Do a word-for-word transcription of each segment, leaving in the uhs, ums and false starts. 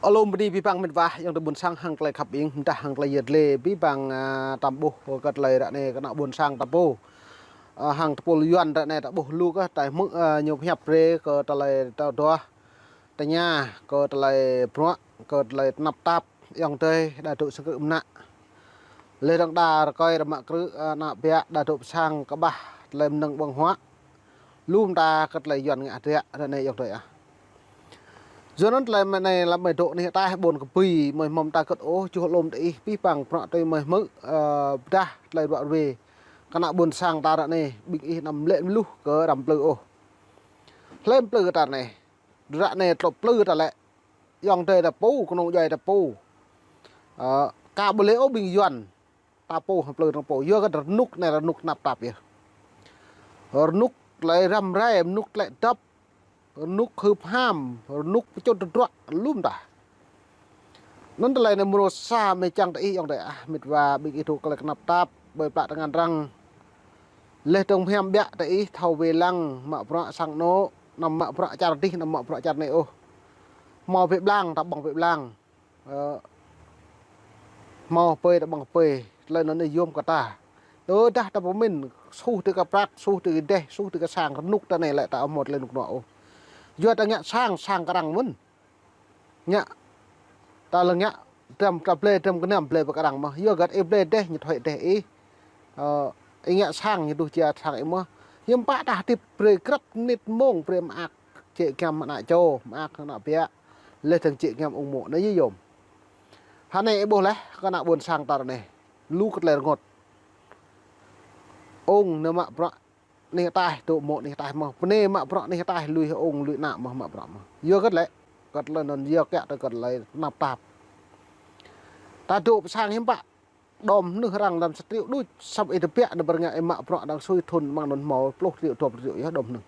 Alum bơni abih bang mĕt wa, ayŏng adơi ƀuôn sang hăng tơlơi khăp ing, mdah hăng tơlơi yơr lĕ abih bang, a, tăm ƀuh kơ tơlơi ră anai kơ ană ƀuôn sang ta pô. A, hăng tơpul Yuan ră anai ta ƀuh lu kơ tơlơi hmư̆, a, ñu pơhiăp brơi kơ tơlơi ta duah tơña, kơ tơlơi bruă, kơ tơlơi tơnap tap, ayŏng adơi đa dŏ sang krư̆ mơnă. Lĕ dơ̆ng đa rơkơi rơmă krư̆, a, ană biă đa dŏ pơ sang kơƀah tơlơi mơnơ̆ng ƀơ̆ng huă. Lu mơta kơ tơlơi Yuan ngă hơdră ră anai ayŏng adơi ah. Yua anŭn tơlơi mơ̆ng anai lăm mơi dŏ anih ataih ƀôn kơbui mơi hmâo mơta kơ̆t ôh, čuh alum tơ ih abih bang bruă tui mơi hmư̆, ơ, pơdah tơlơi ruă ruê. Kơ ană ƀuôn sang ta ră anai, ƀing ih anăm lĕ mơluh kơ răm plư ôh. Hlơi mơplư kơ ta ră anai. Ră anai tlŏp plư ta lĕ. Ayŏng adơi ta pô, kơnung djuai ta pô. Ơ, ka ƀu lĕ ôh ƀing Yuan. Ta pô hăng plư ta pô. Yua kơ rơnŭk anai rơnŭk tơnap tap yơh. Rơnŭk tơlơi răm rai, rơnŭk tơlơi dăp, rơnŭk hưp ham, rơnŭk pơčut tơdruă, lu mơta. Anŭn tơlơi anai mrô sa mơi čang tơ ih ayŏng adơi ah, mĕt wa ƀing ih dŏ tơlơi tơnap tap, ƀơi plă tơngan arăng. Lĕ dơ̆ng hiam biă tơ ih thâo wai lăng, mă bruă sang anŏ, anăm mă bruă čar adih, anăm mă bruă čar anai ôh. Hmâo bĕ blang, ta ƀơ̆ng bĕ blang. Ơ, hmâo pơi ta ƀơ̆ng pơi, tơlơi anŭn yôm kơ ta. Tơdah ta pơmĭn, suh tui kơ prăk, suh tui kơ dêh, suh tui kơ sang, rơnŭk ta anai lĕ ta hmâo tơlơi rơnŭk rơnua ôh. Yua ta ngă sang, sang kơ arăng mơ̆n. Ngă, ta lĕ ngă, dram ta blơi, dram gơnam blơi pơ kơ arăng mơ̆n. Yua găt ih blơi dêh, ñu thoi dêh ih. Ơ, ih ngă sang, ñu duh jia sang ih mơ̆n. Hiư̆m pă ta hơdip brơi grăp mơnit mông, brơi mơak, jĕ giăm ană čô, mơak ană biă. Lĕ dơ̆ng jĕ giăm ung mô̆ anai yơh yôm. Hơnai ih ƀuh lĕ, kơ ană ƀuôn sang ta ră anai. Lu kơ tơlơi rơngot. Ung anai mă bruă anih ataih, dŏ mô̆ anih ataih mơ̆n. Bơnai mă bruă anih ataih, lui hăng ung, lui ană mơ̆n, mă bruă mơ̆n. Yua kơ tơlơi, kơ tơlơi anŭn yua kiăng tơ kơ tơlơi tơnap tap. Ta dŏ pơ sang hiư̆m pă. Đom mơnuih arăng lăm sa triệu đôč, samơ̆ ih tơbiă anai ƀơi rơngai ih mă bruă đang sui thun mơ̆ng anŭn hmâo pluh triệu, dua pluh triệu yơh đom mơnuih.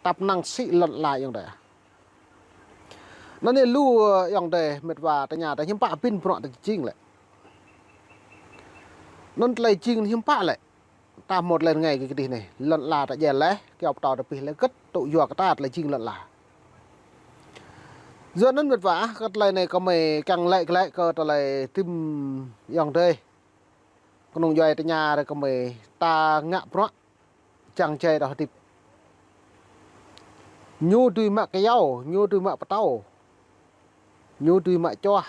Tap năng sĭ lŏn ala ayŏng adơi. Anŭn anai lu, ơ, ayŏng adơi mĕt wa tơña ta hiư̆m pă ƀing bruă ta jing lĕ. Anŭn tơlơi jing hiư̆m pă lĕ. Ta hmâo tơlơi rơngai kơ kơdih anai. Lŏn ala ta djai laih, kyâo pơtâo ta pih laih gĕt tŭ yua kơ ta tơlơi jing lŏn ala. Yua anŭn mĕt wa, kơ tơlơi anai kơmơi kiăng laĭ glaĭ kơ tơlơi tĭm ayŏng adơi. Kơnung djuai tơña ră kơmơi ta ngă bruă. Čang djai ta hơdip. Ñu dưi mă kyâo, ñu dưi mă pơtâo. Ñu dưi mă čuah.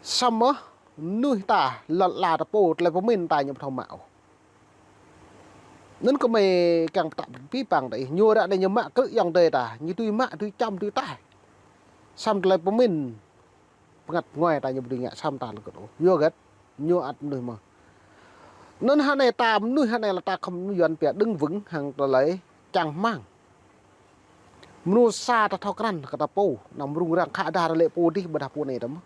Samơ̆ mơnuih ta lŏn ala ta pô tơlơi pơmĭn ta ñu ƀu thâo mă ôh. Anŭn kơmơi kiăng pơtă abih bang tơ ih. Ñu ră anai ñu mă krư̆ ayŏng adơi ta. Ñu dưi mă, dưi čăm, dưi taih. Samơ̆ tơlơi pơmĭn pơngăt pơnguai ta ñu ƀu dưi ngă samơ̆ ta lĕ kơt ôh. Yua găt, ñu ăt mơnuih mơ̆n. Anŭn hơnai ta mơnuih hơnai lĕ ta khŏm Yuan pia đứng vững hăng tơlơi čang rơmang. Mơnuih sa ta thâo krăn kơ ta pô, anăm rŭng răng khă dah ră lĕ pô dih ƀôdah pô anai ta mơ̆n.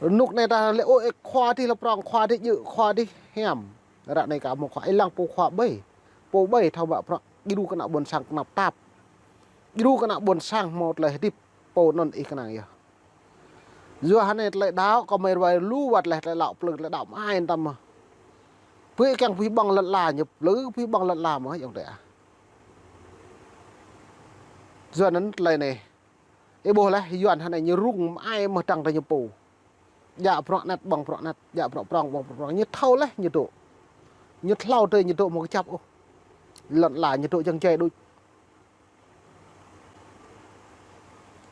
Rơnŭk anai ta lĕ ôh, ê khua dih lĕ prŏng, khua dih djơ̆, khua dih hiam. Ră anai ka hmâo khua, ê lăng pô khua ƀai. Pô ƀai thâo mă bruă, djru kơ ană ƀuôn sang tơnap tap. Djru kơ ană ƀuôn sang hmâo tơlơi hơdip. Pô anŭn ih kơnang yơh. Yua hơnai tơlơi đaŏ, kơmơi ruai lu wơ̆t lĕ tơlơi đaŏ plư, tơlơi đaŏ mơai tam mơ̆n. Pơhiăp kiăng pơhiăp ƀơ̆ng lŏn ala ñu plư, pơhiăp ƀơ̆ng lŏn ala mơ̆n ayŏng adơi ah. Yua anŭn tơlơi anai. Ih ƀuh lĕ, Yuan hơnai ñu rŭng mơai mơ̆ dăng tơ ñu pô. Djă bruă anet, ƀơ̆ng bruă anet, djă bruă prŏng, ƀơ̆ng bruă prŏng. Ñu thâo lĕ ñu dŏ. Ñu thâo tơlơi ñu dŏ mơ̆ kơjăp ôh. Lŏn ala ñu dŏ čang djai đôč.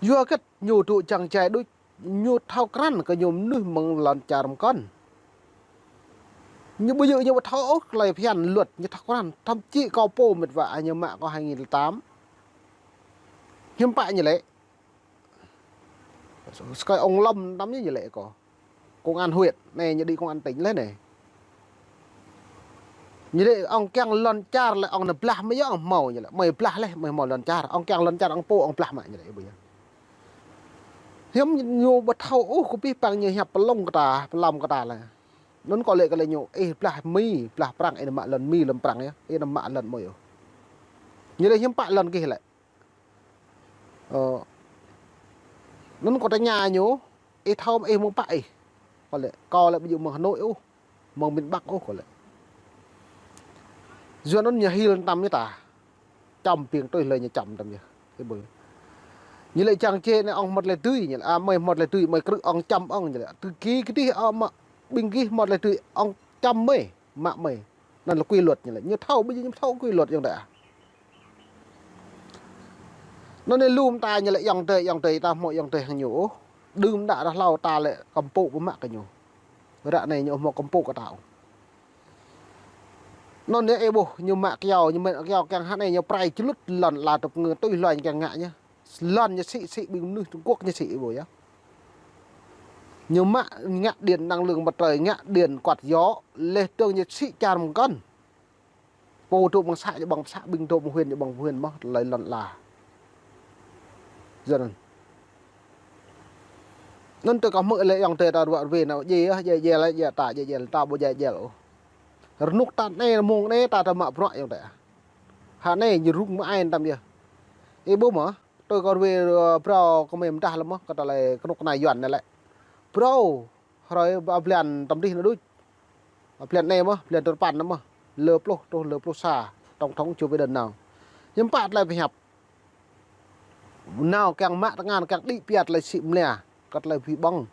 Yua kơ ñu dŏ čang djai đôč, ñu thâo krăn kơ ñu mơnuih mơ̆ng lŏn čar mơkŏn. Ñu ƀu djơ̆ ñu ƀu thâo ôh tơlơi phiăn luật, ñu thâo krăn. Thậm chí kâo pô mĕt wa ñu mă kơ hai nghìn lẻ tám. Hiư̆m pă ñu lĕ. Sơkai ông Lâm tam ñu lĕ kơ công an huyện, anai ñu đĭ công an tỉnh lĕ anai. Ñu đĭ ŏng kiăng lŏn čar lĕ ŏng anai blah mơ̆ yơh ŏng hmâo ñu lĕ. Mơi blah lĕ, mơi hmâo lŏn čar. Ŏng kiăng lŏn čar ŏng pô ŏng blah mă ñu lĕ, ih ƀuh yơh. Hiư̆m ñu ƀu thâo ôh kơ abih bang ñu hiăp pơlông kơ ta, pơlăm kơ ta lĕ. Anŭn kâo lĕ kơ lĕ ñu, ih blah Mi, blah Prăng, ih anăm mă lŏn Mi, lŏn Prăng yơh. Ih anăm mă lŏn mơi ôh. Ñu lĕ hiư̆m pă lŏn gih lĕ. Ơ. Anŭn kâo tơña ñu, ih thâo mơ̆ ih mơ̆ng pă ih. Kâo lĕ, kâo lĕ ƀu djơ̆ mơ̆ng Hà Nội ôh, mơ̆ng miền Bắc ôh kâo lĕ. Yua anŭn ñu hil tam ñu ta. Čăm ƀing tui hlơi ñu čăm tam yơh. Ih ƀuh. Ñu lĕ čang čê anai ŏng hmâo tơlơi dưi, ñu lĕ, a, mơi hmâo tơlơi dưi, mơi krư̆ ŏng čăm ŏng, ñu lĕ. Tui kơ, kơ tih, a, mă ƀing gih hmâo tơlơi dưi, ŏng čăm mơi, mă mơi. Anŭn lĕ quy luật ñu lĕ. Ñu thâo, ƀing ñu thâo quy luật yơh đa. Anŭn anai lŏm ta ñu lĕ ayŏng adơi, ayŏng adơi ta hmâo ayŏng adơi hăng ñu ôh. Đưm đă ră hlâo ta lĕ kơmpŭ pơmă kơ ñu. Ră anai ñu hmâo kơmpŭ kơ ta ôh. Anŭn anai ih ƀuh ñu mă kyâo, ñu mă kyâo kiăng hă anai ñu prai člŭt lŏn la tŭp ngơ tui hluai kiăng ngă ñu. Lŏn ñu sĭ, sĭ ƀing mơnuih Trung Quốc ñu sĭ ih ƀuh yơh. Ñu mă ngă điện năng lượng mặt trời, ngă điện quạt gió, laih dơ̆ng ñu sĭ čar mơkŏn. Pô dŏ mơ̆ng să ñu ƀơ̆ng să, ƀing dŏ mơ̆ng huyện ñu ƀơ̆ng huyện mơ̆n, tơlơi lŏn la. Yua anŭn. Anŭn tơ kâo hmư̆ lĕ ayŏng adơi ta ruă rơwe nao, djai yơh, djai djel, djai ta, djai djel, ta ƀu djai djel ôh. Rơnŭk ta anai, mông anai, ta ta mă bruă ayŏng adơi. Hă anai ñu rŭng mă ai tam yơh. Ih ƀuh mơ̆, tui kâo rơwe, ơ, phrâo kơ mơi mơdah lĕ mơ̆, kơ tơlơi kơnuk kơna Yuan anai lĕ. Phrâo, hrơi ba blan tơm dih anŭn đôč. Blan anai mơ̆, blan tơpăn anŭn mơ̆. Lơ pluh truh lơ pluh sa, tổng thống Joe Biden nao. Hiư̆m pă tơlơi pơhiăp. Nao kiăng mă tơngan, kiăng đĭ pioh tơlơi sĭ mơlia, kơ tơlơi abih bŏng.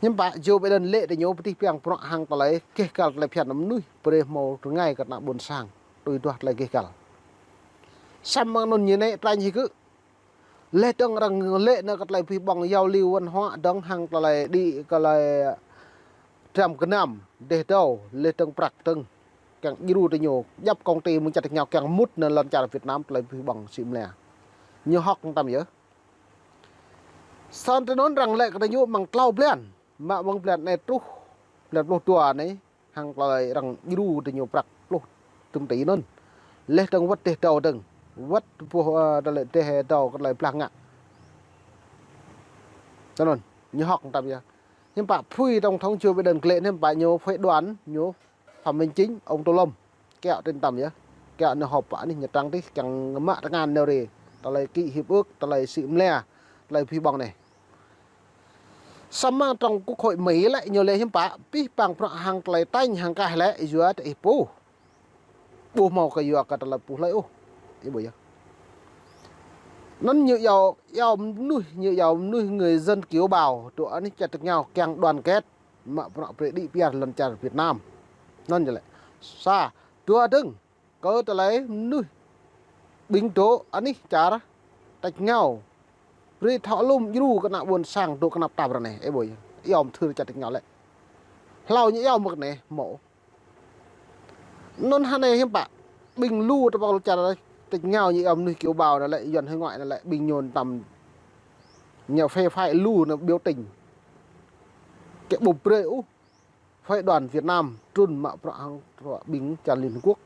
Hiư̆m pă Joe Biden lĕ tơ ñu pơtih piăng prŏ hăng tơlơi gêh gal tơlơi phiăn mơnuih, brơi hmâo rơngai kơ ană ƀôn sang. Tui duah tơlơi gêh gal. Samơ̆ anŭn ñu anai trănh hĭ kơ. Laih dơ̆ng arăng lĕ nao kơ tơlơi abih bŏng giao lưu văn hóa dơ̆ng hăng tơlơi đĭ kơ tơlơi dram gơnam, dêh dâo, laih dơ̆ng prăk dơ̆ng. Kiăng djru tơ ñu, djăp công ty mơ̆ng čar tơñao kiăng mŭt nao lŏn čar Việt Nam tơlơi abih bŏng sĭ mơlia. Ñu hŏk tăm yơh. Săn tơ anŭn arăng lĕ kơ tơ ñu mơ̆ng tlâo blan. Mă mơ̆ng blan anai truh blan pluh dua anai. Hăng tơlơi arăng djru tơ ñu prăk pluh tơm ti anŭn. Laih dơ̆ng wơ̆t dêh dâo dơ̆ng. Wơ̆t boh, ơ, tơlơi dêh dâo kơ tơlơi blah ngă. Tơ anŭn, ñu hŏk tăm yơh. Hiư̆m pă phui tổng thống Joe Biden glaĭ hiư̆m pă ñu phái đoàn, ñu Phạm Minh Chính, ông Tô Lâm. Kiăng tơ̆ng tăm yơh. Kiăng nao họp pă anih ñu trăng tih, kiăng mă tơngan nao rai. Tơlơi ký hiệp ước, tơlơi sĭ mơlia, tơlơi abih bŏng anai. Samơ̆ trong quốc hội Mỹ lĕ ñu lĕ hiư̆m pă, pih pang prŏ hăng tơlơi tañ hăng kaih lĕ yua tơ ih pô. Ƀu hmâo kơ yua kơ tơlơi pô hlơi ôh. Ih ƀuh yơh. Anŭn ñu iâu, iâu mơnuih, ñu iâu mơnuih người dân kiều bào, dŏ anih čar tơñao kiăng đoàn kết, mă prŏ brơi đĭ pioh lŏn čar Việt Nam. Anŭn ñu lĕ. Sa, dua dơ̆ng. Kơ tơlơi mơnuih ƀing dŏ anih čar tơñao. Brơi thâo lŏm djru kơ ană ƀôn sang dŏ kơnăp tap ră anai, ih ƀuh yơh. Iâu mơthưr čar tơñao lĕ. Hlâo ñu iâu mơ̆ kơ anai, hmâo. Anŭn hă anai hiư̆m pă. Ƀing lu tơpă čar tơñao ñu iâu mơnuih kiều bào anai lĕ, Yuan hải ngoại anai lĕ, ƀing ñu tăm ñu phê phái lu nao biểu tình. Kơ ƀu brơi ôh. Phái đoàn Việt Nam trŭn mă prŏ hăng ƀing čar Liên Hợp Quốc.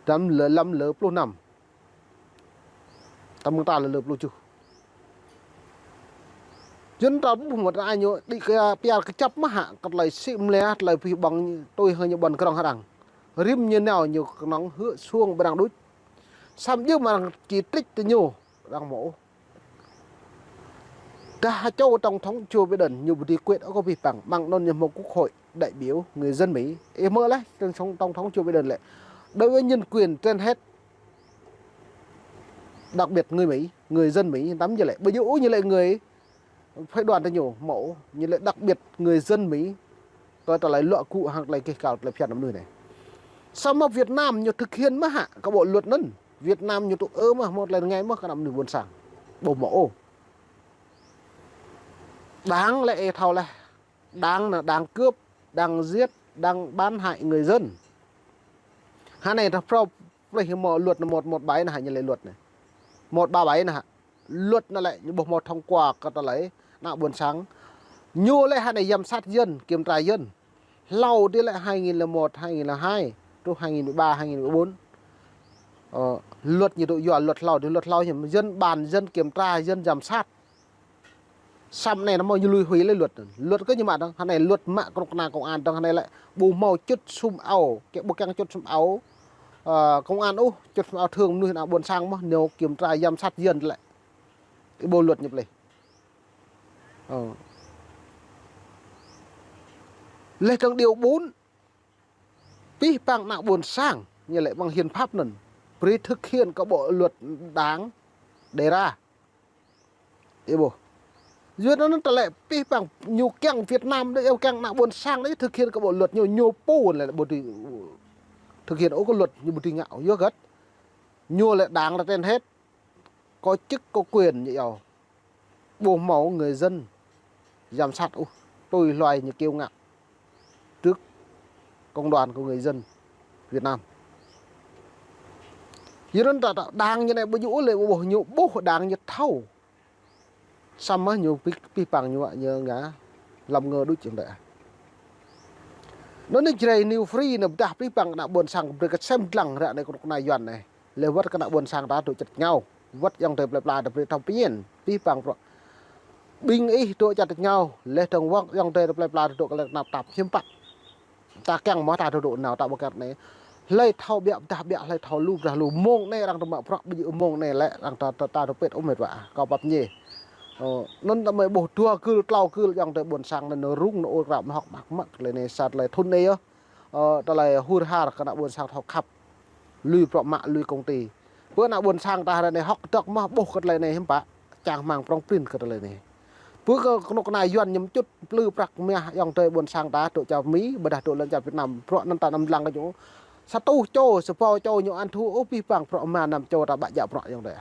Tăm lơ lăm lơ pluh năm. Tăm mơ̆ng ta lơ lơ pluh tơjuh. Yua anŭn ta ƀuh mơ̆ ta ñu đĭ kơ pioh kơčăp mơ̆ hă, kơ tơlơi sĭ mơlia, tơlơi abih bŏng tui hăng ñu ƀôn krong hơđăng. Rĭm ñu nao ñu kơnơ̆ng hơ̆ suông ƀrang đôč. Samơ̆ jơ̆ mơ̆ arăng či trích tơ ñu, arăng hmâo ôh. Dah hơčâo tổng thống Joe Biden ñu ƀu đi quyết ôh kơ pih pang, mơ̆ng anŭn ñu hmâo quốc hội đại biểu người dân Mỹ. Ih hmư̆ laih, tổng thống, tổng thống Joe Biden lĕ. Đối với nhân quyền trên hết, đặc biệt người Mỹ, người dân Mỹ, tăm ñu lĕ. Ƀu djơ̆ ôh ñu lĕ người phái đoàn tơ ñu, hmâo, ñu lĕ đặc biệt người dân Mỹ. Tơlơi, tơlơi luă gŭ hăng tơlơi gêh gal tơlơi phiăn mơnuih anai. Samơ̆ Việt Nam ñu thực hiện mơ̆ hă, kơ bộ luật anŭn. Việt Nam ñu tŭ ư mơ̆, hmâo tơlơi rơngai mơ̆ kơ ană mơnuih ƀôn sang. Ƀu hmâo ôh. Đảng lĕ ih thâo laih. Đảng anai đảng cướp, đảng giết, đảng bán hại người dân. Hă anai ta phrâo plih hmâo luật anai một một bảy anai hă, ñu lĕ luật anai. Một ba bảy anai hă. Luật anai lĕ ñu ƀu hmâo thông qua kơ tơlơi ană ƀôn sang. Ñu lĕ hă anai giám sát dân, kiểm tra dân. Hlâo dih lĕ hai nghìn lẻ một, hai nghìn lẻ hai, truh hai nghìn mười ba, hai nghìn mười bốn. Ơ, luật ñu dŏ yua luật hlâo dih, luật hlâo hiư̆m dân bàn, dân kiểm tra, dân giám sát. Samơ̆ anai nao mơ̆ ñu lui hui lĕ luật. Luật kơ ñu mă dơ̆ng, hă anai luật mă kơnuk kơna công an dơ̆ng, hă anai lĕ ƀu hmâo čŭt sum ao, kơ ƀu kiăng čŭt sum ao, ơ, công an ôh, čŭt sum ao thường mơnuih ană ƀôn sang mơ̆, ñu kiểm tra giám sát dân lĕ. Ih ƀuh luật ñu plih. Ơ. Laih dơ̆ng điều bốn, pih pang ană ƀôn sang, ñu lĕ ƀăng hiến pháp anŭn. Brơi thực hiện kơ bộ luật đảng, Đêra. Ih ƀuh. Yua anŭn tơlơi pih păng ñu kiăng Việt Nam đơi, kiăng ană ƀôn sang đơi thực hiện kơ bộ luật ñu, ñu pô lĕ ƀu dưi thực hiện ôh kơ luật ñu ƀu dưi ngă, yua hơget. Ñu lĕ đảng là trên hết. Có chức có quyền ñu yơh. Ƀu hmâo người dân giám sát ôh, tui hluai ñu kiêu ngạo trước công đoàn của người dân Việt Nam. Yua anŭn ta, ta đảng ñu anai ƀu djơ̆ lĕ ƀuh ñu ƀuh đảng ñu thâo. Samơ̆ ñu pih, pih păng ñu, ñu ngă lăm ngơ đôč yơh đơi. Anŭn anai Jrai New Free anai pơdah pih păng ană ƀôn sang brơi kơ sem lăng ră anai kơnuk kơna Yuan anai. Lĕ wơ̆t kơ ană ƀôn sang ta dŏ čăt rơngiao. Wơ̆t ayŏng adơi plơi pla ta brơi thâo pơmĭn. Pih păng prŏ. Ƀing ih dŏ čăt rơngiao, lĕ tơng wơ̆t ayŏng adơi plơi pla ta dŏ kơ lĕ tơnap tap hiư̆m pă. Ta kiăng mơ̆ ta dŏ dŏ nao ta ƀu kơt anai. Hlơi thâo biă pơdah biă, hlơi thâo lu pơdah lu. Mông anai arăng tơmă prŏ, ƀu djơ̆ mông anai lĕ arăng ta, ta, ta dŏ pĕt ôh met wa. Kâo pap ñe. Ơ, anŭn ta mơi ƀuh dua gưl, klâo gưl ayŏng adơi ƀôn sang anŭn rŭng anŭn ôr krăp anŭn hŏk mă mă tơlơi anai sa tơlơi thŭn anai yơh. Ơ, tơlơi hur har kơ ană ƀôn sang thâo khăp. Lui prŏ mă, lui công ty. Pơ ană ƀôn sang ta ră anai hŏk dŏ mơ̆ ƀuh kơ tơlơi anai hiư̆m pă. Čang rơmang prŏng prin kơ tơlơi anai. Pơ kơ kơnuk kơna Yuan ñu čut plư prăk mah ayŏng adơi ƀôn sang ta dŏ čar Mi, ƀôdah dŏ lŏn čar Việt Nam. Prŏ anŭn ta anăm lăng kơ ñu. Sa rơtuh čô, sa rơbâo čô ñu ăn thu, ôh pih păng prŏ rơma năm čô ta ƀă djă prŏ ayŏng adơi.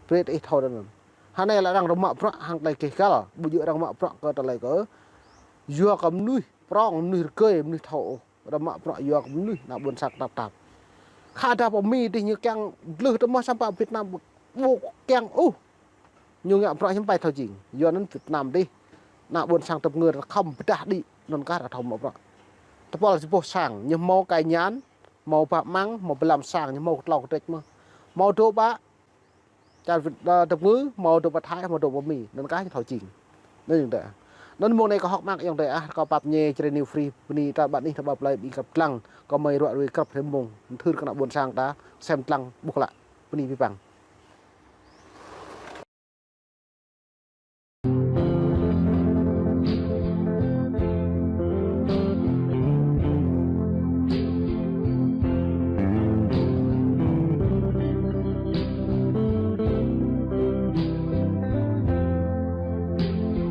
Brơi ih thâo anŭn. Hơnai lĕ arăng rơmă prŏ hăng tơlơi keh kăl, ƀu djơ̆ arăng mă prŏ kơ tơlơi kơ. Yua kơ mơnuih prŏng, mơnuih rơgơi, mơnuih thâo ôh. Rơmă prŏ yua kơ mơnuih ană ƀôn sang tơnap tap. Khă dah pơ Mi dih ñu kiăng glưh tơ mơ̆ samơ̆ Việt Nam ƀu kiăng ôh. Ñu ngă prŏ hiư̆m pă thâo jing. Yua anŭn Việt Nam dih. Ană ƀôn sang tơpơngơ̆ khŏm pơdah đĭ. Anŭn kah arăng thâo mă prŏ. Tơpul si boh sang, ñu hmâo kai ñan, hmâo ba măng, hmâo blam sang, ñu hmâo kơtlâo kơtrĕč mơ̆n. Hmâo dŏ ƀă, čar Việt, ơ, tơpơngơ̆, hmâo dŏ pơ Thái, hmâo dŏ pơ Mi, anŭn kah ñu thâo jing. Anŭn yơh đơi. Anŭn mông anai kâo hŏk mă ayŏng adơi ah, kâo pap ñe Jrai New Free, bơni ta ƀan ih ta ƀă plơi ƀing krăp lăng, kâo mơi ruă rui krăp hrĕm mông, thưr kơ ană ƀôn sang ta, sem lăng, ƀuh lă, bơni pih păng.